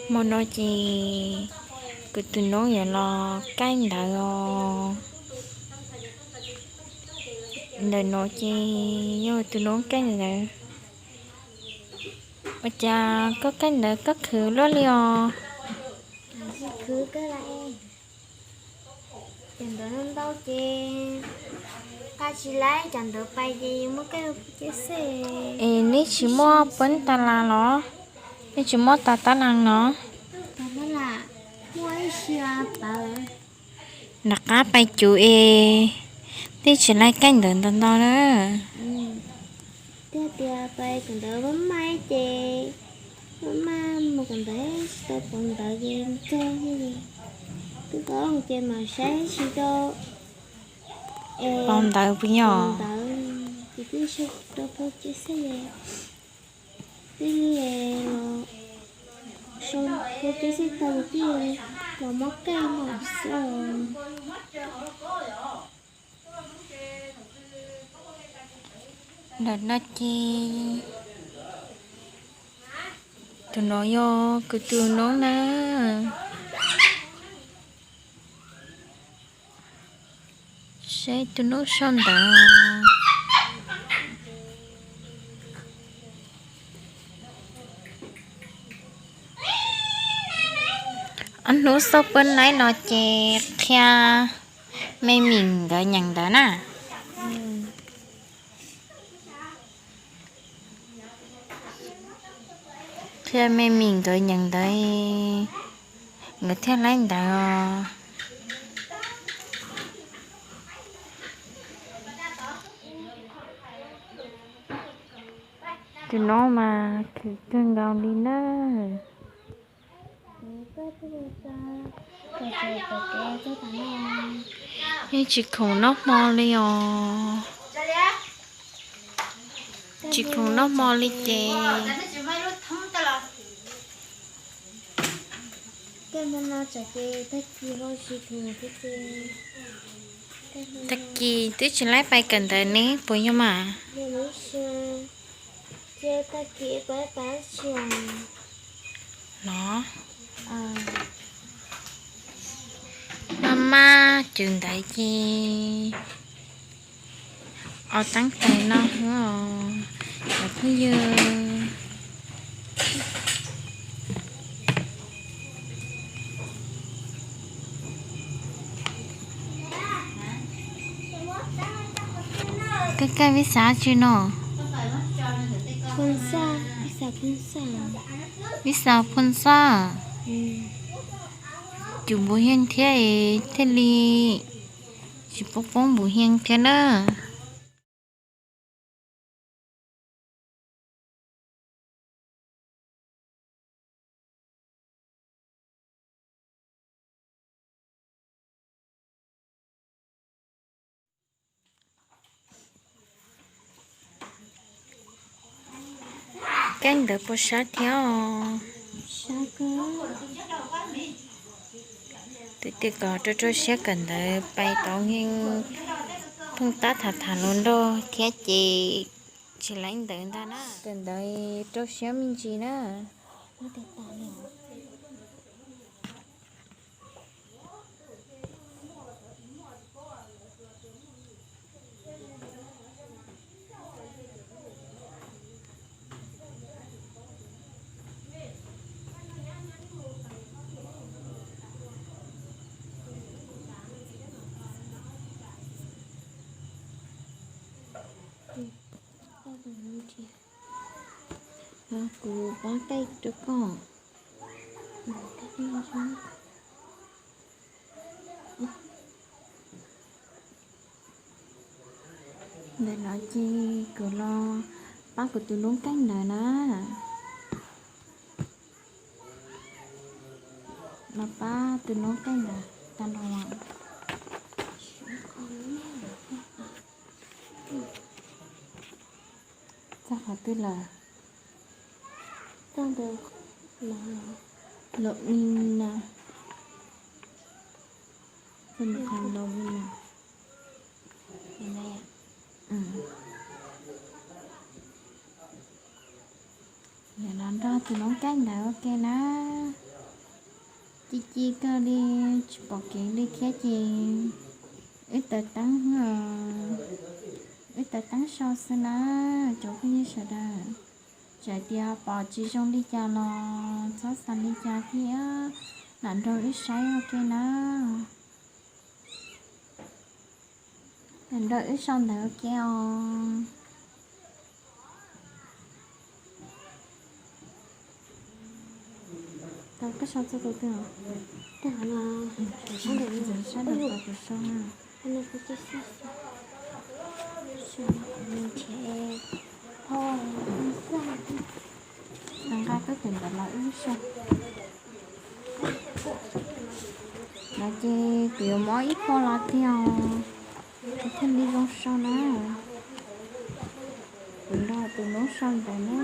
Hmo no ces kuv tus noob yuav los kaij ntawv os. Ntawm no ces yog tus noob kaij ntawv. Ua cas koj kaij ntawv koj khwv luaj li os? Khwv kawg las. Cov ntawv ntau ntau ces nqa tsis laib, cov ntawv pais ces muab kaij pub ceb xwb. Es neb tsis muaj puab tab las los? Neb tsis muaj tas tab las no? Muaj ib si pawv. Nram qab pais cuv es twb tsis laib kaij ntawv ntau ntau na. Tiag tias pais kawm ntawv maj maj ces maj maj mus kawm ntawv tsis tau pauv ntawv ces ntsog li. Twb tau ces mam saib tsis tau pauv ntawv puas yog? Ntawv ces twb tsis tau pauv ceb xwb es twb los sau pauv ceb xwb tau ces twb los muab kaij no xwb. Ntawm no ces tus no yog kuv tus noob na. Saib tus noob sau ntawv. Ob hnub xauj pab laib los ces qhia me mis nkawd nyeem ntawv na. Qhia me mis nkawd nyeem ntawv, nkawd thiaj laib ntawv os. Tus no mas khwv kawg nkaus li na. Yeej tsis khoom noj hmo li os. Tsis khoom noj hmo li ces tag kis twb tsis laib pais kawm ntawv ne puas yog mas? Los, maj maj cov ntawv ces os, teeb tes no os, cov phooj ywg. Koj kaij vib xav tsi no? Vib xav phooj xab. Cus npuv heev thiab es thiaj li tsis poob poob npuv heev thiab na. Kaij ntawv puas sab thiab os? Twb tias kom rau rau siab kawm ntawv pais tau yeej phooj tab tham tham hluas nraug thiab ces tsis laib ntawv ntag na. Kawm ntawv rau siab me ntsis na. Kuv pab kaij rau koj. Ntawm no ces kuv los pab kuv tus noob kaij ntawv na. Los pab tus noob kaij ntawv tag los. Txog qhov twg lawm? Txog ntawm los, los ua na. Txog ntawm qhov los ua na. Los nrog tus noob kaij ntawd ua ke na. Ci ci kawg li, tsis pom kev li thiab ces wb taws teeb, wb taws teeb sau xwb na, cov phooj ywg sawv daws. Txawm tias pom tsis zoo li cas los txhob xav li cas thiab, lam nrog wb saib ua ke na. Lam nrog wb sau ntawv ua ke os. Tau koj sau txog tus twg os? Sab ntawm kuv sau na. Nqa koj tus ntawv los wb sau. No ces kuv yuav muab ib qho los tiag, kuv thiaj li zoo sau na. Kuv nrog tus noob sau ntawv na.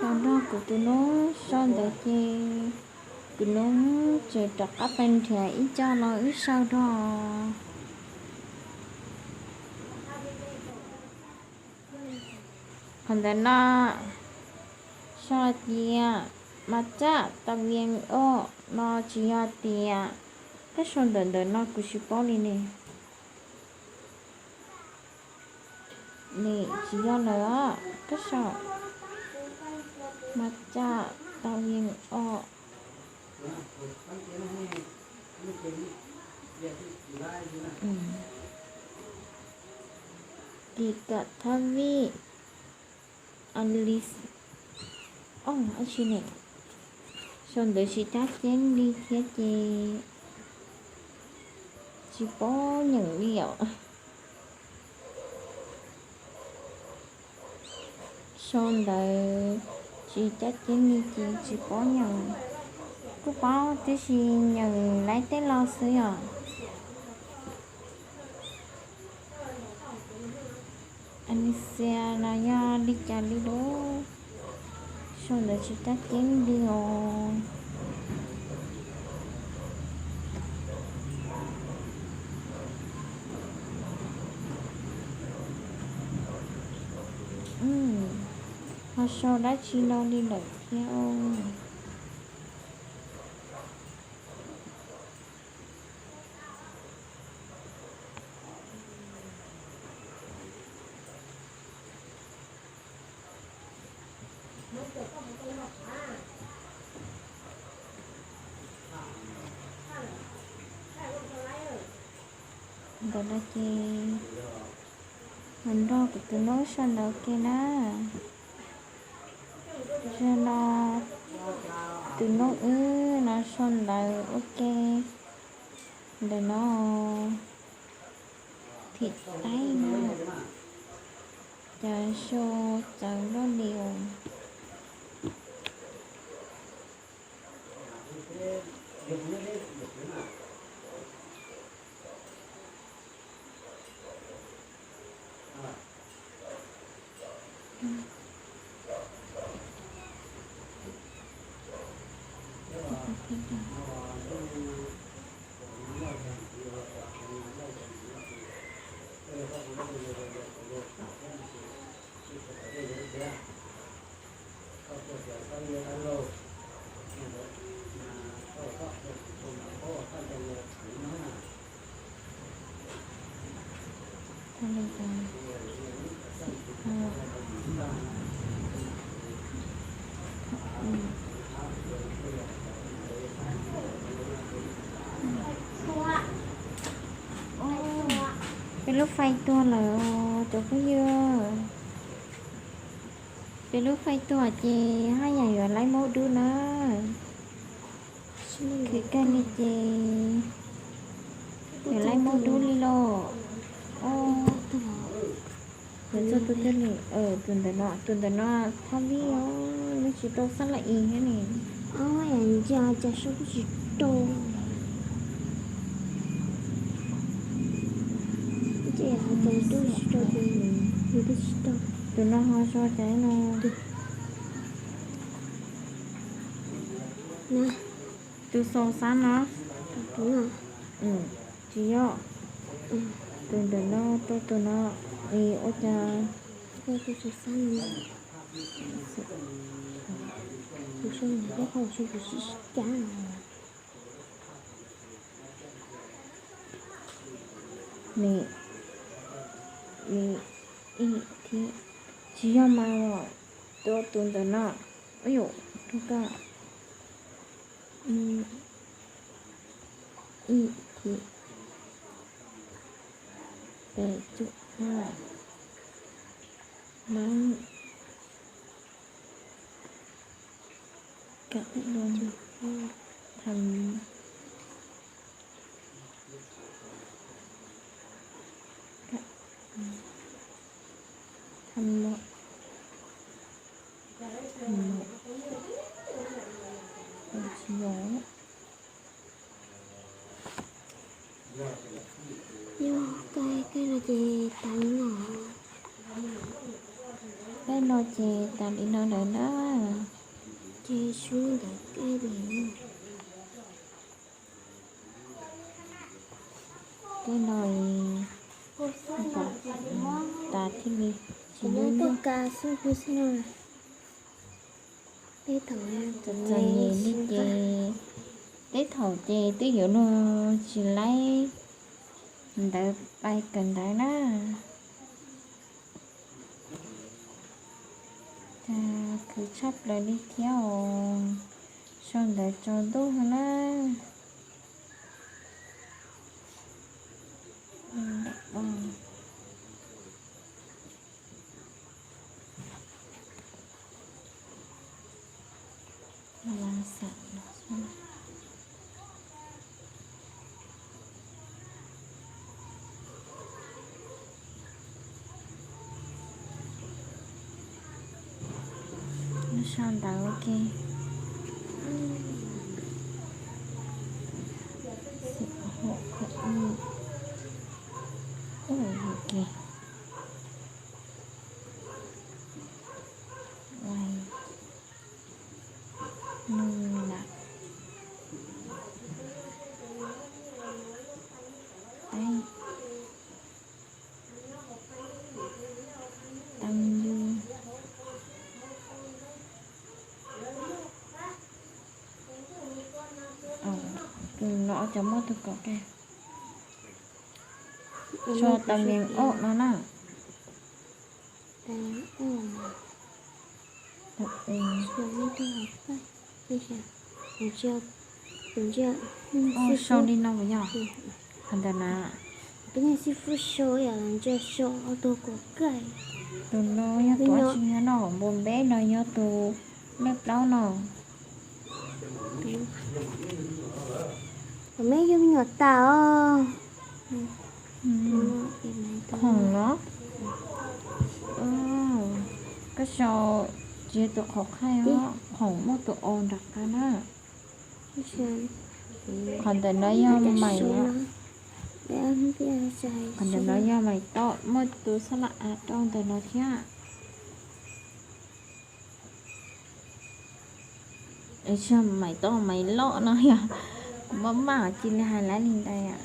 Los nrog kuv tus noob sau ntawv ces kuv noob tseem rov qab pais nrhiav ib co los wb sau rau. Qhov ntawm no sau tias mas caj tau view o no tsis yog tias, koj sau ntawv ntawm no kuv tsis paub li ne. Nim tsis yog lawm, koj sau mas caj tau view o. Kis kam thab vij a li, o, ab tsi ne, sau ntawv tsis cab ceeb li thiab ces tsis paub nyeem li os. Sau ntawv tsis cab ceeb li ces tsis paub nyeem. Kuj paub tiam sis nyeem laib tej lo xwb yom. Anicia no yog li cas li lub, sau ntawv tsis cab ceeb li os. Ho sau dab tsi no li lawm thiab. Ntawm no ces mus nrog kuv tus noob sau ntawv ua ke na. Zaum no tus noob wb no sau ntawv ua ke ntawm no, thim taib no, cas sau txawv luaj li os. Peb lub fais tuag lawm os cov phooj ywg. Peb lub fais tuag ces haj yam yuav laib maub dub na. Khwv kawg li ces yuav laib maub dub li los. Yuav txog tus twg li? Tus ntawm no, tus ntawm no thab vij os, nws tsis tau xab la i thiab ne. Ntsia cas sau kuj tsis tau. Ntsia cas tub tsis tau ces nws twb tsis tau. Tus no ho so cas no? Tus xaus xab no. Tsis yog. Tus ntawm no rau tus no, es ua cas tsis yog mas, tua tus ntawm no. Ib yam, tus koj, ib, peb, cuaj, peb, Yog, kaij no ces tas li no. Kaij no ces tas li no lawm na. Ces sub ntawd kaij li. Kaij no tas thiaj li tsis muaj ka xwb xwb no. Txom nyem li ces tej thaum ces twb yuav luag tsis laib ntawv pais kawm ntawv na. Cas khwv tshaj plaws li thiab os. Sau ntawv tsaus ntuj na. Sau ntawv ua ke. Tus no cov muaj tus kom ke. Sau tau neeg oj no na. Sau li no puas yog? Qhov ntawm na. Peb nyuag xib fwb sau yam ntsia sau tus kom kaij. Tus no yog tus tsis yog no, npua npeb no yog tus lej plaub no. Kuv me yug me nyuam tas os. Khoom no. Koj sau tsis yog tus qhov khaij os, khoom muaj tus o nram qab na. Qhov ntawm no yog mais. Qhov ntawm no yog mais toj, muaj tus xab la a rau ntawm no thiab. Tsis yog mais toj, mais loj no yog. Kuv maj maj cia li hais lawv li ntawd.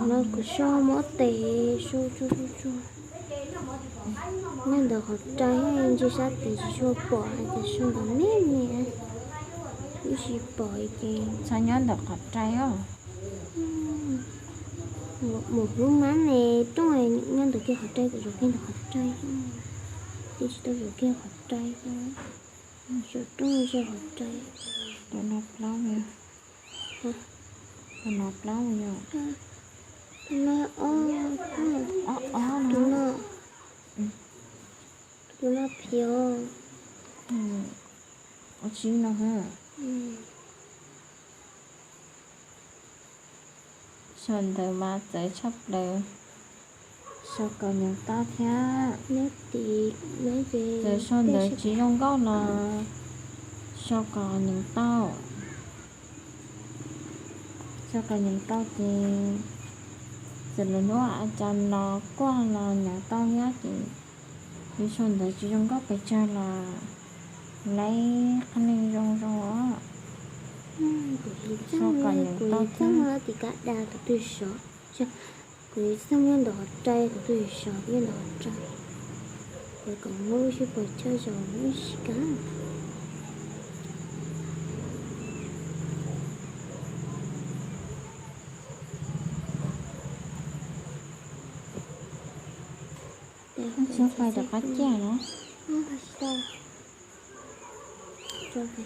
No kuv sau muab tes su su su su. Nyob ntawm qhov rai, ntsia sab tid tsis tshua pom, hais tias sau ntawm me me, ib tsis pom ces txhob nyob ntawm qhov rai os. Mus hlub mab ne, rooj nyob ntawm kiag qhov rai, kuv zaum kiag ntawm qhov rai, twb tsis tau zaum kiag qhov rai, zaum rooj zaum qhov rai. Tus no plaub, tus no plaub yog, tus no ob, tus no, tus no phiv. Ua tsi no ha. Sau ntawv mas txawv tshaj plaws. Sau kom nyeem tau thiab. Txawm sau ntawv tsis zoo nkauj los sau kom nyeem tau. Sau kom nyeem tau ces txawm lwm hnub cas los kuaj los nyeem tau thiab ces yus sau ntawv tsis zoo nkauj pes tsawg los lawv qhia zoo zoo os. Sau kom nyeem tau thiab. Kuv yuav txaj muag ntawm hauv rais, kuv tus yuav sau ntawm hauv rais, kuv kom muaj lub sij hawm chaw zoo ib sim kawg. Tsis pais rov qab ciaj no.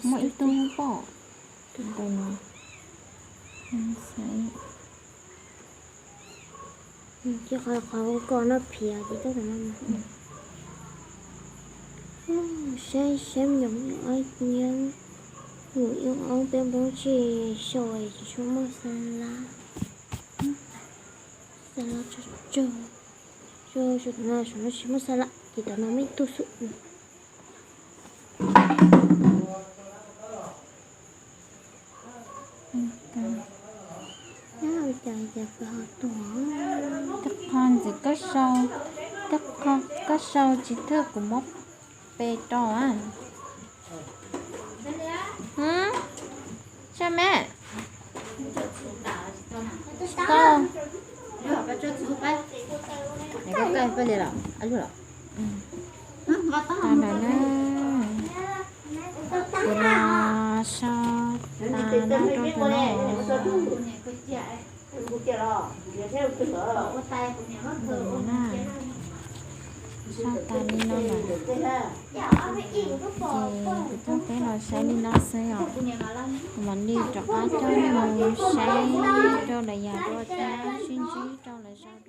Muaj ib tug pom ntawm no. Cia qhov qhov ko no phiav ces tau no. Saib saib nyob nyob, nws ib ob peb npoob tsib sau tsis tshua muaj xa lab. Xa lab tsawg tsawg, saum no tsis muaj xa lab ces tam no muaj ib tug xwb. Cas cas peb ho tuag. Tej qho ntxiv koj sau, tej qho koj sau tsis thwj kuv muab pe rau. Saib me, tsis tau. Tau ntawm na, kuv los sau tas no rau tus no. Sau tas li no lawm ces kuv coj peb los saib li no xwb os. Kuv mam li rov qab coj nej mus saib rau lawv yam dua thiab, sib ntsib rau lawv zaj